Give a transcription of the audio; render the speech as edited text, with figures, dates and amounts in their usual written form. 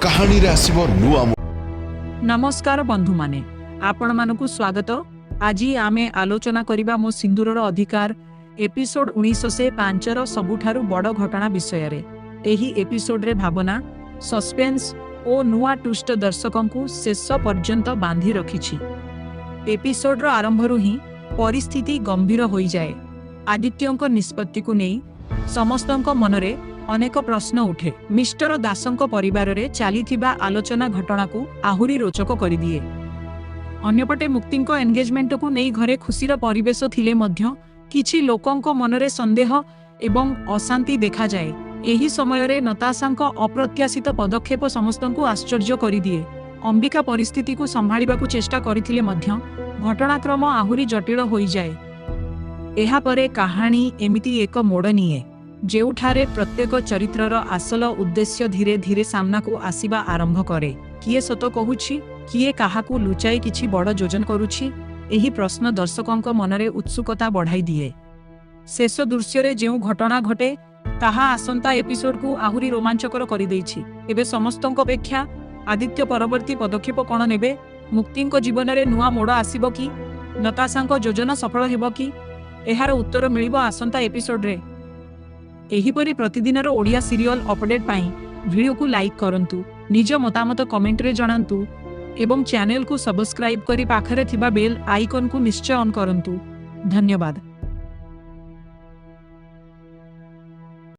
କାହାଣୀରେ ଆସିବ ନୂଆ ନମସ୍କାର ବନ୍ଧୁମାନେ, ଆପଣମାନଙ୍କୁ ସ୍ୱାଗତ। ଆଜି ଆମେ ଆଲୋଚନା କରିବା ମୋ ସିନ୍ଦୁରର ଅଧିକାର ଏପିସୋଡ 1905ର ସବୁଠାରୁ ବଡ଼ ଘଟଣା ବିଷୟରେ। ଏହି ଏପିସୋଡରେ ଭାବନା, ସସ୍ପେନ୍ସ ଓ ନୂଆ ଟ୍ୱିଷ୍ଟ ଦର୍ଶକଙ୍କୁ ଶେଷ ପର୍ଯ୍ୟନ୍ତ ବାନ୍ଧି ରଖିଛି। ଏପିସୋଡର ଆରମ୍ଭରୁ ହିଁ ପରିସ୍ଥିତି ଗମ୍ଭୀର ହୋଇଯାଏ। ଆଦିତ୍ୟଙ୍କ ନିଷ୍ପତ୍ତିକୁ ନେଇ ସମସ୍ତଙ୍କ ମନରେ ଅନେକ ପ୍ରଶ୍ନ ଉଠେ। ମିଷ୍ଟର ଦାସଙ୍କ ପରିବାରରେ ଚାଲିଥିବା ଆଲୋଚନା ଘଟଣାକୁ ଆହୁରି ରୋଚକ କରିଦିଏ। ଅନ୍ୟପଟେ ମୁକ୍ତିଙ୍କ ଏନଗେଜମେଣ୍ଟକୁ ନେଇ ଘରେ ଖୁସିର ପରିବେଶ ଥିଲେ ମଧ୍ୟ କିଛି ଲୋକଙ୍କ ମନରେ ସନ୍ଦେହ ଏବଂ ଅଶାନ୍ତି ଦେଖାଯାଏ। ଏହି ସମୟରେ ନତାଶାଙ୍କ ଅପ୍ରତ୍ୟାଶିତ ପଦକ୍ଷେପ ସମସ୍ତଙ୍କୁ ଆଶ୍ଚର୍ଯ୍ୟ କରିଦିଏ। ଅମ୍ବିକା ପରିସ୍ଥିତିକୁ ସମ୍ଭାଳିବାକୁ ଚେଷ୍ଟା କରିଥିଲେ ମଧ୍ୟ ଘଟଣାକ୍ରମ ଆହୁରି ଜଟିଳ ହୋଇଯାଏ। ଏହାପରେ କାହାଣୀ ଏମିତି ଏକ ମୋଡ଼ ନିଏ, ଯେଉଁଠାରେ ପ୍ରତ୍ୟେକ ଚରିତ୍ରର ଆସଲ ଉଦ୍ଦେଶ୍ୟ ଧୀରେ ଧୀରେ ସାମ୍ନାକୁ ଆସିବା ଆରମ୍ଭ କରେ। କିଏ ସତ କହୁଛି, କିଏ କାହାକୁ ଲୁଚାଇ କିଛି ବଡ଼ ଯୋଜନା କରୁଛି, ଏହି ପ୍ରଶ୍ନ ଦର୍ଶକଙ୍କ ମନରେ ଉତ୍ସୁକତା ବଢ଼ାଇ ଦିଏ। ଶେଷ ଦୃଶ୍ୟରେ ଯେଉଁ ଘଟଣା ଘଟେ, ତାହା ଆସନ୍ତା ଏପିସୋଡକୁ ଆହୁରି ରୋମାଞ୍ଚକର କରିଦେଇଛି। ଏବେ ସମସ୍ତଙ୍କ ଅପେକ୍ଷା, ଆଦିତ୍ୟ ପରବର୍ତ୍ତୀ ପଦକ୍ଷେପ କ'ଣ ନେବେ? ମୁକ୍ତିଙ୍କ ଜୀବନରେ ନୂଆ ମୋଡ଼ ଆସିବ କି? ନତାଶାଙ୍କ ଯୋଜନା ସଫଳ ହେବ କି? ଏହାର ଉତ୍ତର ମିଳିବ ଆସନ୍ତା ଏପିସୋଡରେ। ଏହିପରି ପ୍ରତିଦିନର ଓଡ଼ିଆ ସିରିୟଲ ଅପଡେଟ୍ ପାଇଁ ଭିଡ଼ିଓକୁ ଲାଇକ୍ କରନ୍ତୁ, ନିଜ ମତାମତ କମେଣ୍ଟରେ ଜଣାନ୍ତୁ ଏବଂ ଚ୍ୟାନେଲକୁ ସବସ୍କ୍ରାଇବ୍ କରି ପାଖରେ ଥିବା ବେଲ୍ ଆଇକନ୍କୁ ନିଶ୍ଚୟ ଅନ୍ କରନ୍ତୁ। ଧନ୍ୟବାଦ।